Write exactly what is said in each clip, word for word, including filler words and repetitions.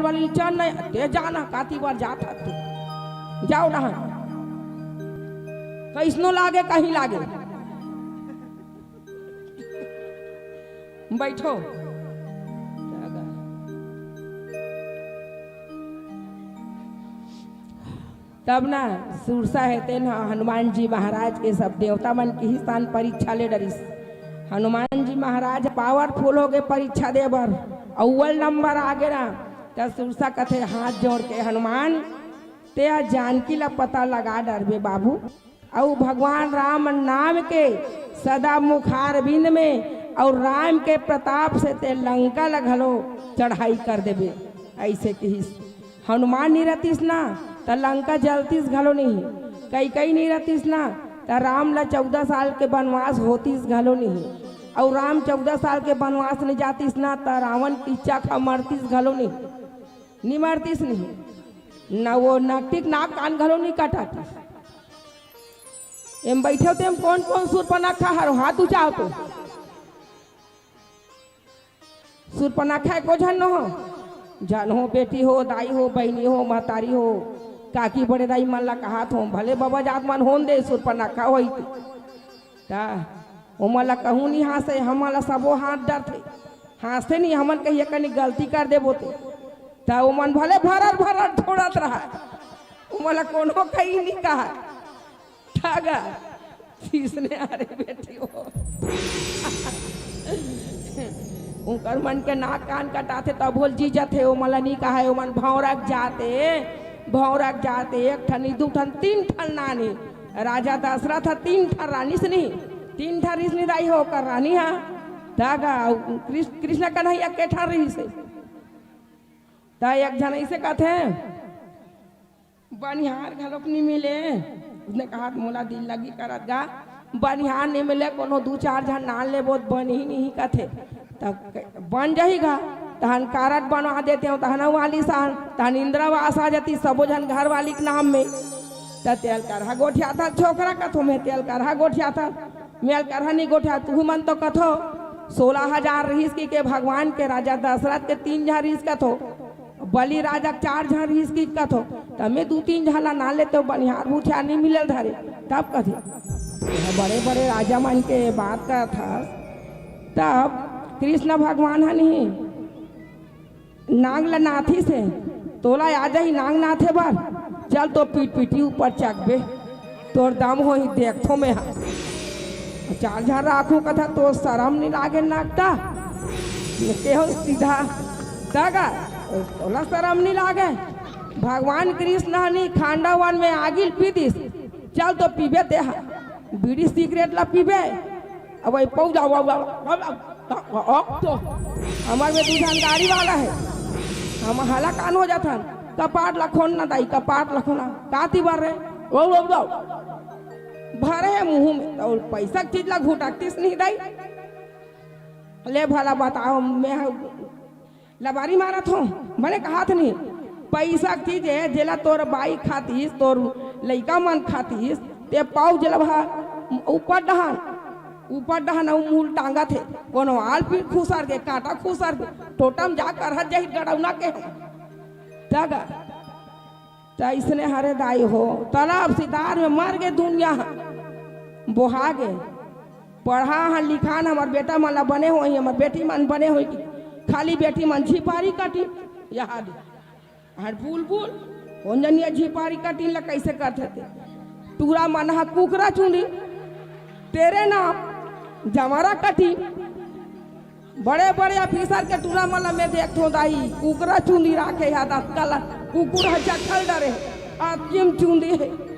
वाली चल नहीं, ते जाना काती बार जात हस तू। जाओ ना। कइसनो लागे, कहीं लागे। बैठो। तब ना सुरसा हे तेन ह हनुमान जी महाराज के सब देवता मन के ही स्थान परीक्षा ले डरिस। हनुमान जी महाराज पावरफुल हो गए परीक्षा दे बर, अव्वल नंबर आ गे ना। त सुरसा कथे हाथ जोड़ के, हनुमान, ते ह जानकी ला पता लगा डरबे बाबू, अउ भगवान राम नाम के सदा मुखारबिंद में अउ राम के प्रताप से ते लंका ल घलो चढ़ाई कर देबे। अइसे किहिस। हनुमान नी रहतिस ना, त लंका जलतिस घलो नहीं। कैकई नी रहतिस ना, त राम ल चौदह साल के बनवास होतिस घलो नहीं। अउ राम चौदह साल के बनवास नी जातिस ना, त रावण किच्चा खा मरतिस घलो नहीं। नी मरतिस नहीं। ना वो नकटिक नाक कान घलो नी कटातिस। एम बइठे हो तेम कोन कोन सुरपनखा हरो, हाथ उचाओ तो। सुरपनखा एको झन नो हो? झन हो, बेटी हो, दाई हो, बहिनी हो, महतारी हो, काकी बड़े दाई मन ला कहात हो, भले बबा जात मन होन दे, सुरपनखा होई ते। त ओमन ला कहूँ नी हाँसे, हमन ला सबो हाँस डरथे। हाँसथे नी, हमन कहिए कनी गलती कर देबो ते। त ओमन भले भरर भरर ढोड़त रहय, ओमन ला कोनो कहीं नी कहय। ठगा, किसने, अरे बेटी हो। उंकर मन के नाक कान कटाथे, तब होल जी जथे, ओमन ला नी कहय, ओमन भौंरक जाते, भौंरक जाते, एक ठन, दू ठन, तीन ठन नानी। राजा दशरथ ह तीन ठन रानी से नी, तीन ठन रिहिस नी दाई हो, ओकर रानी ह। ठगा, कृष्ण, कृष्ण कन्हैया के ठन रिहिस हे। त एक झन अइसे कथे, बनिहार घलोक नी मिले। उसने कहा, "मोला दिल लगी करत गा, बनिहार नी मिले, कोनो दू चार झन नान लेबो त बन ही नहीं," कथे। त क-, बन जही गा, तहन कारड बनवा देते हो, तहन वाली सहन, तहन इंदिरा आवास आ जाती सबो झन घर वाली के नाम में। त तेल करहा गोठियाथस छोकरा कथो, मैं तेल करहा गोठियाथस, मैं तेल करहा नी गोठियाथस, तुहू मन तो कथो, सोलह हजार रिहिस कि के भगवान के, राजा दशरथ के तीन झन रिहिस कथो। बलि राजा के चार झन रिहिस कि कथो, त में दू तीन झन ला नान लेते हो, बनिहार भूथिहार नी मिलल धरे। तब कथे, बड़े बड़े राजा मन के बात करत हस, तब कृष्ण भगवान ह नहीं नांग ल नाथिस हे, तोला आ जाही नांग नाथे बर, चल तो पीट पीटी ऊपर चघबे। तोर दम होही, देखथो में हा। चार झन राखू कथा, तो शरम नी लागे नाकता? केहो सीधा दागा, तोला शरम नी लागे? भगवान कृष्ण ह नी खांडा वन में आगिल पी दिस, चल तो पीबे ते हा, बीड़ी सिगरेट ला पीबे। अब वही पौधा, अब तो हमार में दू झन गाड़ी वाला हे, हम हलाकान हो जाथन। कपाट ला खोन ना दाई, कपाट ला खोना। काती बर रे? वो, वो, वो। भरे हे मुंह में, तो पैसा के चीज ला घुटकतीस नहीं दाई। ले भला बताओ, मैं ह-, लबारी मारत हो, मने कहात नहीं। पैसा के चीज हे, जेला तोर बाई खातीस, तोर लइका मन खातीस, ते पाऊ जेला भा ऊपर डहान, ऊपर डहान अउ मूल टांगत हे। कोनो आल पीर खुसर गे, कांटा खुसर गे, टोटम जा करहत जही गड़ौना के हम। तगा, त अइसने हरे दाई हो, तलब सितार में मर गे दुनिया ह, बोहा गे। पढ़ा हन लिखान, हमर बेटा मन ला बने होही, हमर बेटी मन बने होही, खाली बेटी मन झिपारी कटी, यहाँ दे। हर बुलबुल, कोन जनिया झिपारी कटिन ला कइसे करथे ते? टूरा मन ह कुकरा चुंदी, तेरे नाम जमरा कटिन। बड़े-बड़े ऑफिसर के टूरा मन ला मैं देखथों दाई, कुकरा चुंदी राखे हे, अतका ला कुकुर ह जखल डरे हे, अतकिम चुंदी हे।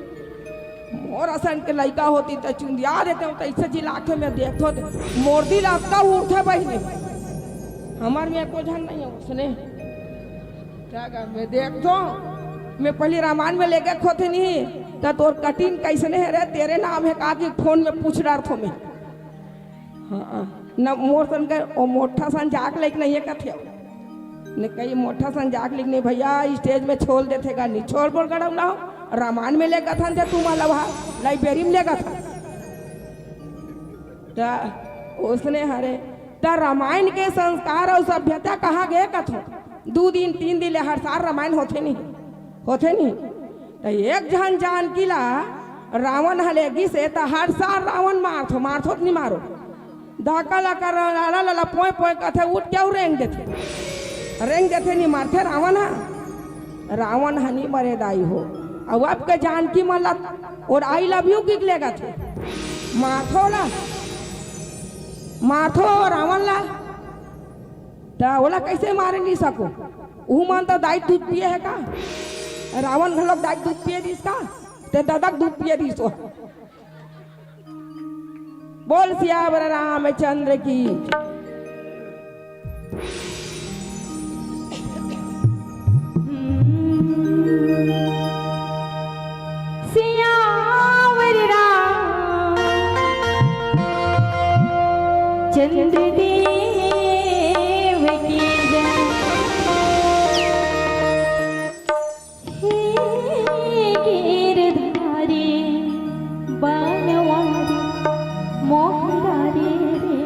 मोर असन के लइका होती त चुंदिया देते हो, त अइसे जिला के मैं देखथों ते मोर दिल अतका उठथे बहिनी। हमर में एको झन नहीं हे उसने। का गा, मैं देखथों, मैं पहली रामायण में लेके खोथे नहीं, त तोर कटिन कइसने हे रे, तेरे नाम हे का कि फोन में पूछ डरथों मैं। हाँ, न मोर सन के, ओ मोठा सन जाक लइक नहीं हे कथे। ने कही मोठा सन जाक लइक नहीं भैया, स्टेज में छोल देथे गा, नहीं छोल बोल गड़म ना हो, रामायण में लेके थन ते तुम्हारा वहाँ लाइब्रेरी में लेके थन। त उसने हरे, त रामायण के संस्कार अउ सभ्यता कहाँ गे कथो? दू दिन, तीन दिन ले हर साल रामायण होथे नहीं, होथे नहीं। त एक झन जानकी ला रावण ह लेगिस हे, त हर साल रावण मारथो, मारथो त नहीं मारो। धक्का ला कर, लाला, लाला, पोय, पोय कथे, उठ के अउ रेंग देथे। रेंग देथे, नहीं मारथे रावण ह। रावण ह नहीं मरे दाई हो। अउ अब के जानकी मन ला और I love you किक लेगथे। मारथो ला, मारथो रावण ला। त ओला कइसे मारे नहीं सको? उहू मन त दाई दूध पिए हे का? रावण घलोक दाई दूध पिए दिस का? ते ददक दूध पिए दिस ओ। बोल सियावर रामचंद्र की। सियावर राम चंद्र देव की जय। हे गिरधारी बनवारी मोहरारी रे।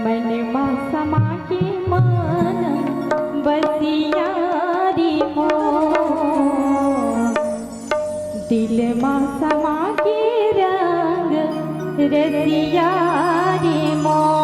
मन मा समा के मन बसियारी मोर। दिल मा समा के रंग रसियारी मोर।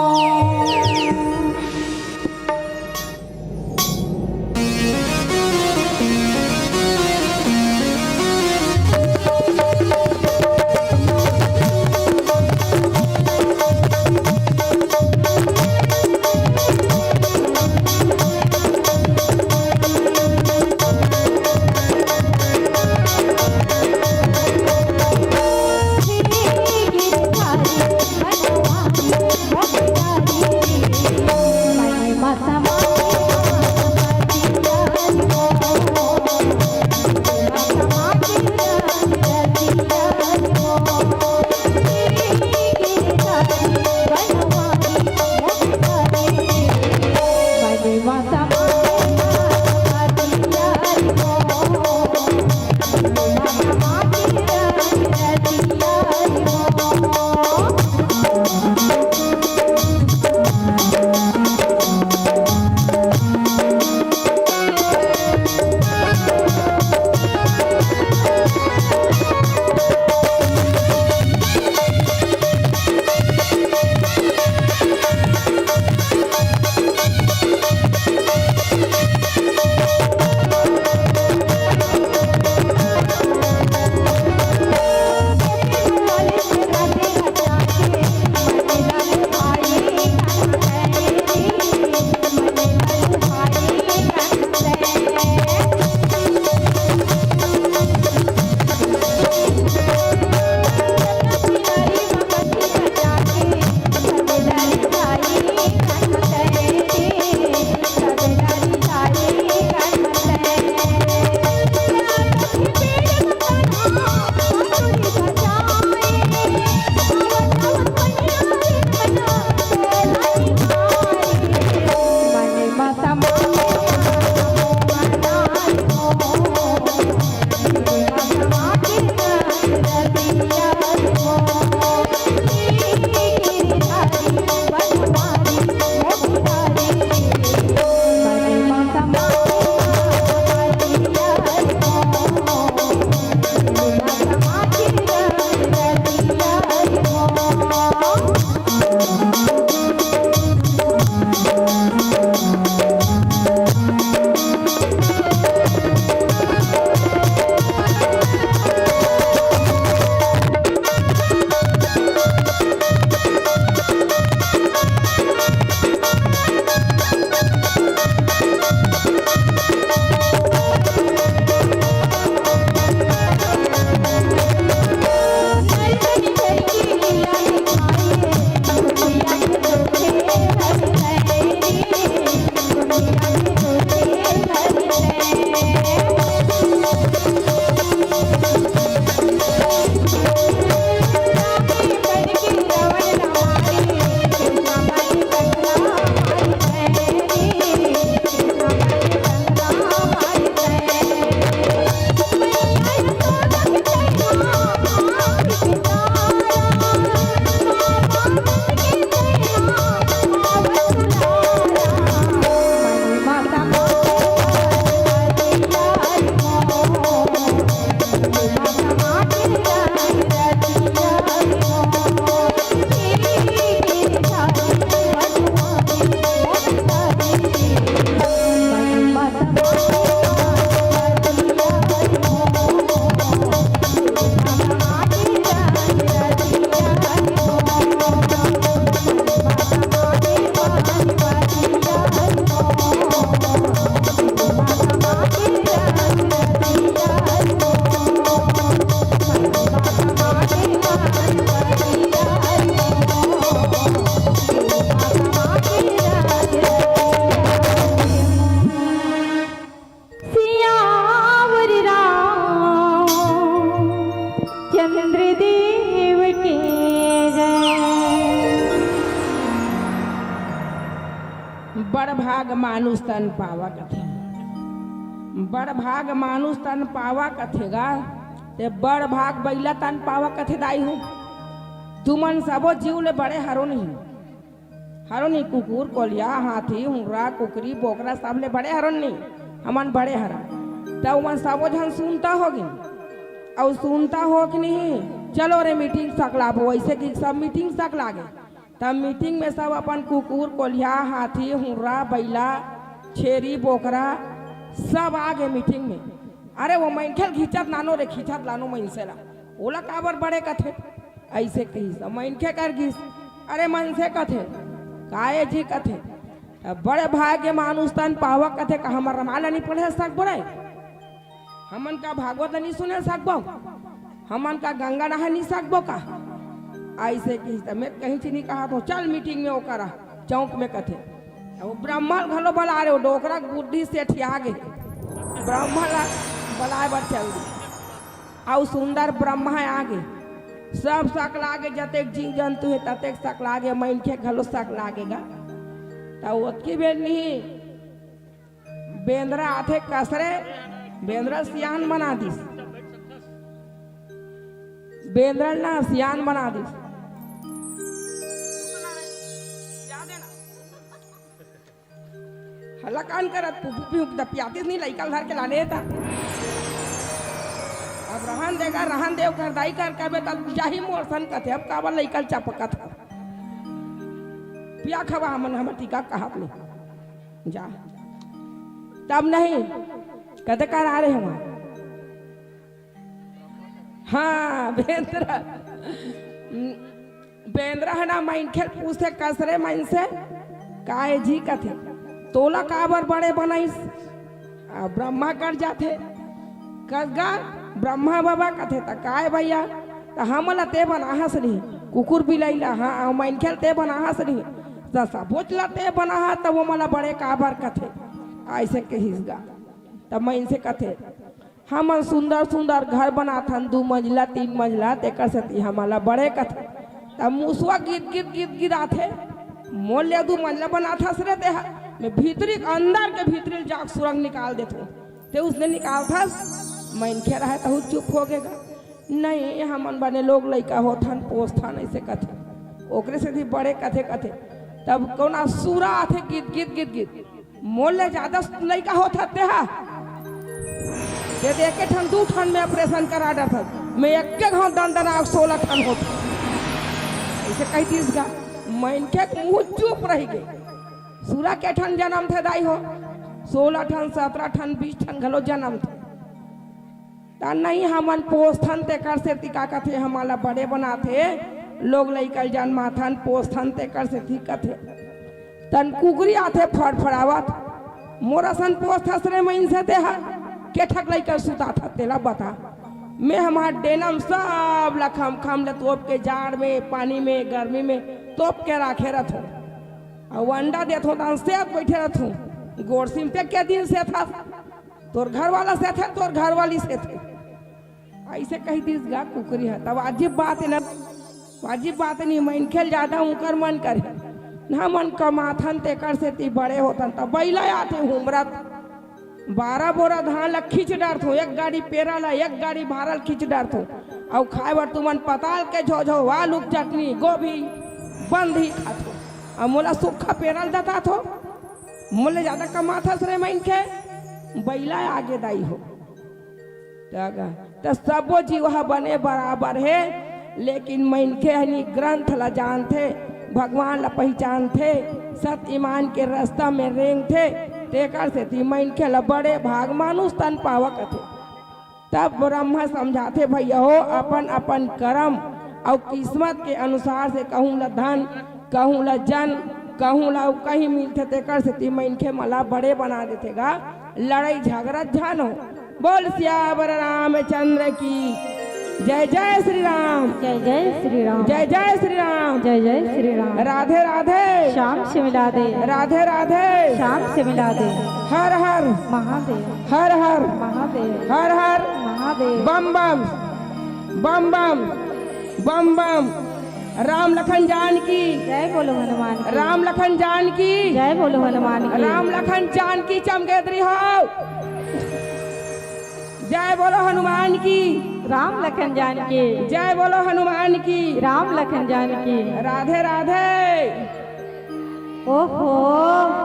मानुष तन पावा कथे। बड़ भाग मानुष तन पावा कथे गा, ते बड़ भाग बइला तन पावा कथे दाई हो। तुमन सबो जीव ले बड़े हरो नहीं, हरो नहीं, कुकुर, कोलिया, हाथी, हुंगरा, कुकरी, बोकरा, सब ले बड़े हरो नहीं, हमन बड़े हरा। त उमन सबो झन सुनता होगिन, अउ सुनता हो कि नहीं, चलो रे मीटिंग सकलाबो, वइसे कि सब मीटिंग सकलागे। तब मीटिंग में सब अपन कुकुर, कोलिया, हाथी, हुर्रा, बइला, छेरी, बोकरा, सब आगे मीटिंग में। अरे वो मनखे ल खींचत लानो रे, खींचत लानो मनसे ला, ओला काबर बड़े कथे? अइसे कहिस। मनखे कर गिस, अरे मनसे कथे, काये जी कथे, तब बड़े भाग के मानुष तन पावा कथे, का हमर रमाला नहीं पढ़े सकबो रे? हमन का भागवत नहीं सुने सकबो? हमन का गंगा नहा नहीं सकबो का? अइसे कहिस त मैं कहीं चीज नहीं कहा तो चल मीटिंग में ओकरा चौक में कथे। अब ब्रह्मा घलो बला रे, वो डोकरा के बुद्धि सेठिया गे। ब्रह्मा ला बलाए बर चल दी। अउ सुंदर ब्रह्मा आगे, सब सकलागे, जतेक जीव जंतु हे ततेक सकलागे, मनखे घलो सकलागे गा। त ओतकी बेर नहीं बेंदरा आथे कसरे, बेंदरा सियान बना दिस। बेंदरा ना सियान बना दिस। हल्ला कान करत पुपू पिहू के दपियातिस नहीं लइका ल धर के लाने त। अब रहन देगा, रहन दे, ओकर दाई कर कहबे तब जाही मोर सन कथे, अब काबर लइका ल चपकत हस? पिया खवा हमन, हमर टीका कहत नहीं। जा। तब नहीं, कदे कर आ रहे हमार। हाँ, बेंदरा। बेंदरा ह ना मनखे ल पूछथे, "कसरे मनसे, काय जी?" कथे, "तोला काबर बड़े बनाइस?" आ, ब्रह्मा कर जाथे, "कस गा, ब्रह्मा बाबा?" कथे, "त काय भैया, त हमला ते बनाहस नहीं, कुकुर बिलाई ला, हाँ, अउ मनखे ल ते बनाहस नहीं, त सबोच ला ते बनाहा, त वो मला बड़े काबर कथे?" अइसे कहिस गा। त मनसे कथे, "हमन सुंदर सुंदर घर बनाथन, दू मंजिला, तीन मंजिला, तेकर सेती हमन ला बड़े कथे।" तब मुसवा गिद गिद गिद गिद आथे, "मोर ले दू मंजिला बनाथस रे तेहा, मैं भीतरी के अंदर के भीतरी ले जाके सुरंग निकाल देथों, ते उसने निकालथस।" मनखे रहे तहू चुप हो गे गा। "नहीं, हमन बने लोग लइका होथन, पोसथन," अइसे कथे। ओकरे सेती बड़े कथे कथे। तब कोना सुरा आथे गिद गिद गिद गिद, "मोर ले जादा लइका होत हस तेहा। ते दे एके ठन दू ठन में ऑपरेशन करा डरथस, मैं एके घांव दन दना सोलह ठन होत।" अइसे कहि दिस गा। मनखे के मुंह चुप रहि गे। सुरा के ठन जनमथे दाई हो, सोलह ठन, सतरा ठन, बीस ठन घलो जनमथे। त नहीं हमन पोसथन तेकर सेती का कथे, हमन ला बड़े बनाथे, लोग लइका ल जनमाथन, पोसथन तेकर सेती कथे। तन कुकरी आथे फड़फड़ावत, "मोर असन पोसथस रे मइनसे तेहा, के ठक लइका ल सुताथस तेला बता।" मैं हमर डेना म सब ला खमखम ले तोप के, जाड़ में, पानी में, गर्मी में तोप के राखे रथों। अउ अंडा देथों, तन सेत बइठे रथों। गोरसी म ते के दिन सेथस? तोर घरवाला सेथे, तोर घरवाली सेथे। अइसे कहि दिस गा कुकरी ह। तब वाजिब बात हे ना, वाजिब बात नहीं, मनखे ल जादा उंकर मन करे। ना मन कमाथन तेकर सेती बड़े होथन। तब बइला आथे हुमरत, बारह बोरा धान ल खींच डरथों, एक गाड़ी पेरा ल, एक गाड़ी भारा ल खींच डरथों। अउ खाए बर तुमन पताल के झोझो, आलू के चटनी, गोभी, बंधी खाथो। अउ मोला सुक्खा पेरा ल दताथो, मोले जादा कमाथस रे मनखे, बइला आगे दाई हो। त गा-, त सबो जीव ह बने बराबर हे, लेकिन मनखे ह नी ग्रंथ ल जानथे, भगवान ल पहिचानथे, सत ईमान के रस्ता में रेंगथे, तेकर सेती मनखे ल बड़े भाग मानुष तन पावा कथे। तब ब्रह्मा समझाथे, भइया हो, अपन अपन करम अउ किस्मत के अनुसार से कहूं ल धन, कहूं ल जन, कहूं ल अउ कहीं मिलथे, तेकर सेती मनखे मन ला बड़े बना देथे गा। लड़ई झगरा झन हो। बोल सियावर रामचंद्र की जय। जय श्री राम। जय जय श्री राम। जय जय श्री राम। जय जय श्री राम। राधे राधे। श्याम से मिला दे। राधे राधे। श्याम से मिला दे। हर हर। महादेव। हर हर। महादेव। हर हर। महादेव। बम बम। बम बम। बम बम। राम लखन जानकी। जय बोलो हनुमान की। राम लखन जानकी। जय बोलो हनुमान की। राम लखन जानकी चमगेदरी हो। जय बोलो हनुमान की। राम लखन जानकी। जय बोलो हनुमान की। राम लखन जानकी। राधे राधे। ओहो।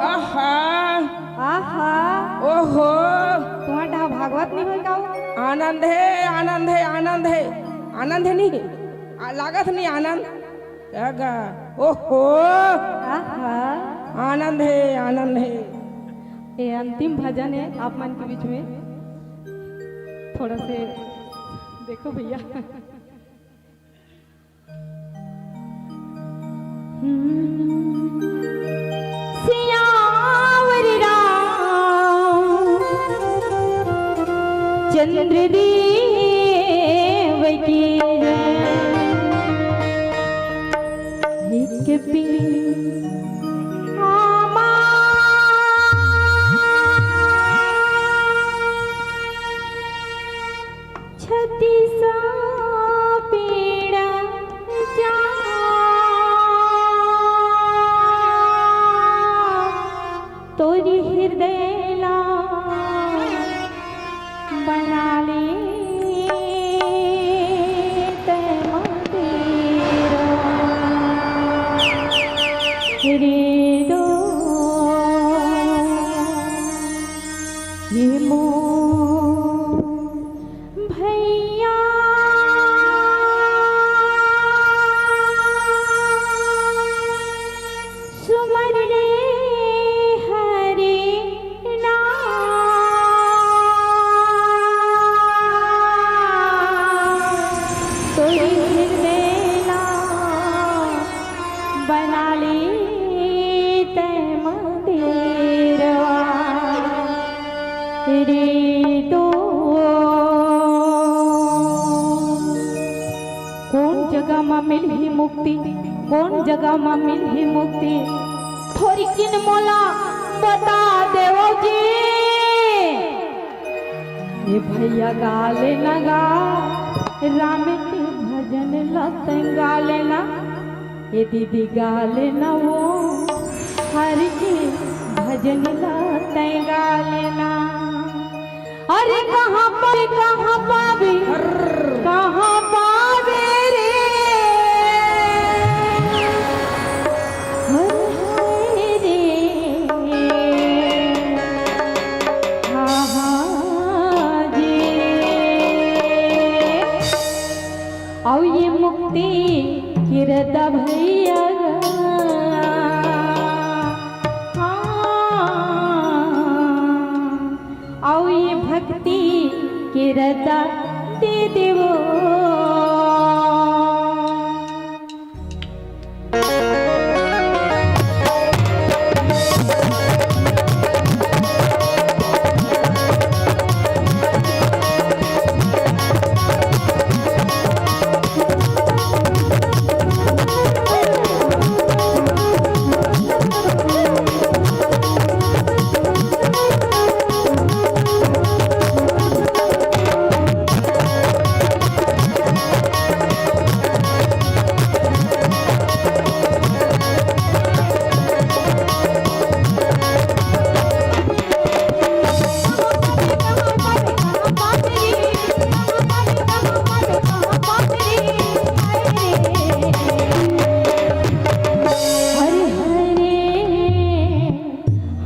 आहा। आहा। ओहो। तुम्हार डहा भागवत नहीं होय का? आनंद हे, आनंद हे, आनंद हे। आनंद हे नहीं? आ, लागत नहीं आनंद? का गा? ओहो। आहा। आनंद हे, आनंद हे। ये अंतिम भजन हे आप मन के बीच में। थोड़ा से देखो भैया। सियावर रामचंद्र देव की जय। एक पीर आमा छत्तीसा पीड़ा जा, तोरी हृदय ला बना ले तै मंदिर रे दो ये मोर भैया सुमर ले हरि नाम। तोरी हृदय ला बना ले तै मंदिरवा रे दो। कोन जगह म मिलही मुक्ति, कोन जगह म मिलही मुक्ति, थोरिकिन मोला बता देवो जी। ए भैया गा लेना गा, राम के भजन ला तैं गा लेना। ए दीदी गा लेना वो, हरि के भजन ला तैं गा लेना। अरे कहाँ पावे, कहाँ पावे, कहाँ पावे रे? हाय, हाय रे। हाँ, हाँ जी। अउ ये मुक्ति के रदा भैया गा। हाँ। अउ ये भक्ति के रदा दे देवो। हरि हरि,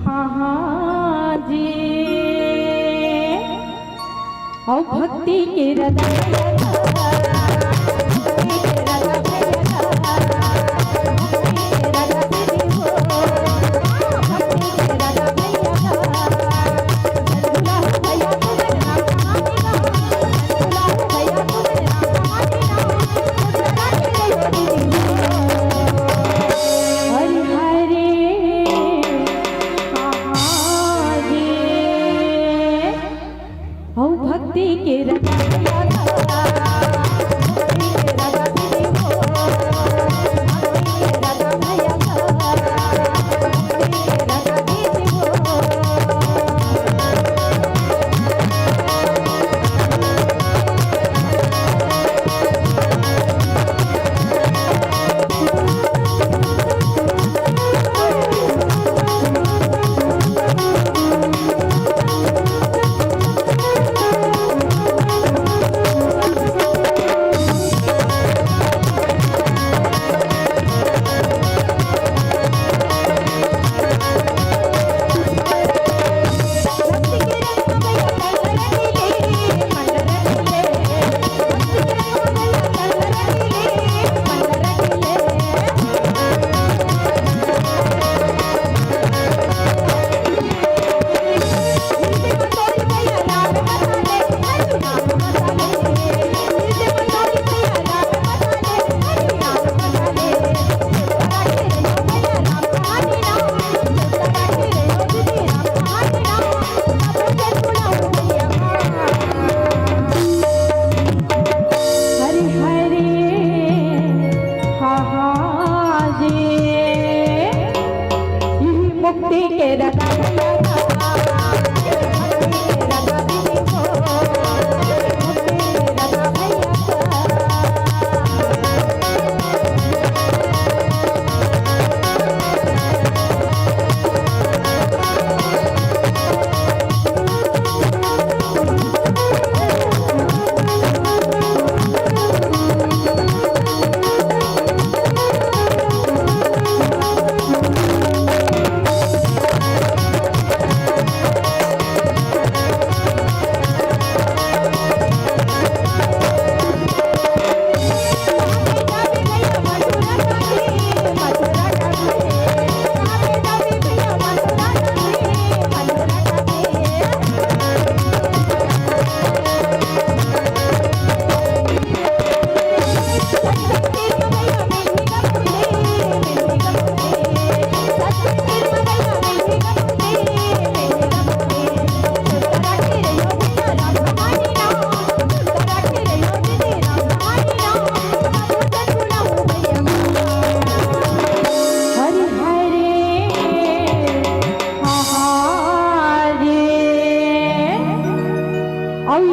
हाँ, हाँ जी। अउ भक्ति के रदा हरि हरि, हाँ, हाँ जी। अउ भक्ति के रंग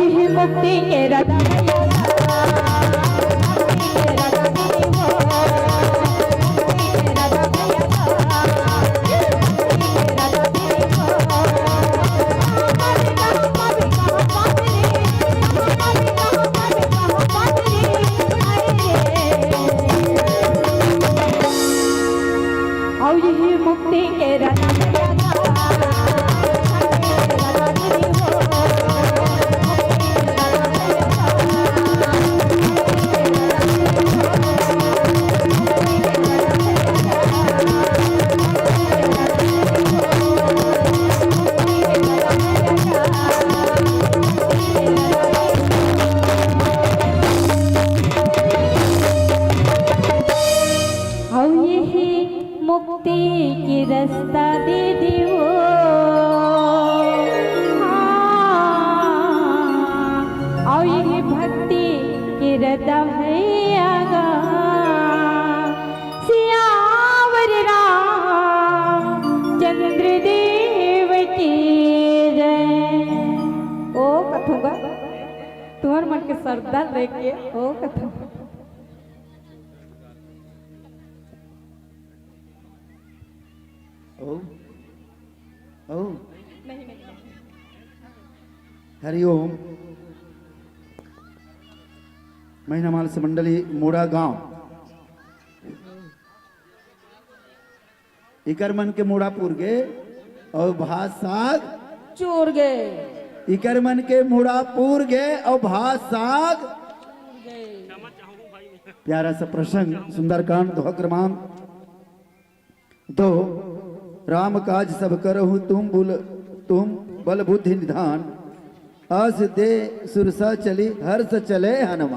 मुक्ति के रतन अउ यही मुक्ति के रतन अउ यही मुक्ति के रस्ता दे दियो। हाँ, अउ यही भक्ति के रदा भैया गा। सियावर रामचंद्र देव की जय। ओ कथूंगा, तुहर मन के सरदा लेके ओ कथूंगा। ओ, ओ। हरि ओम। महिनामाल से मंडली मोड़ा गांव। इकर मन के मोड़ा पूर गे अउ भात साग चूर गे। इकर मन के मोड़ा पूर गे अउ भात साग। प्यारा सा प्रसंग, सुंदरकांड, दोहा क्रमांक दो। राम काज सब करहु तुम बुल, तुम बल बुद्धि निधान। अस दे सुरसा चली हर्ष चले हनुमान।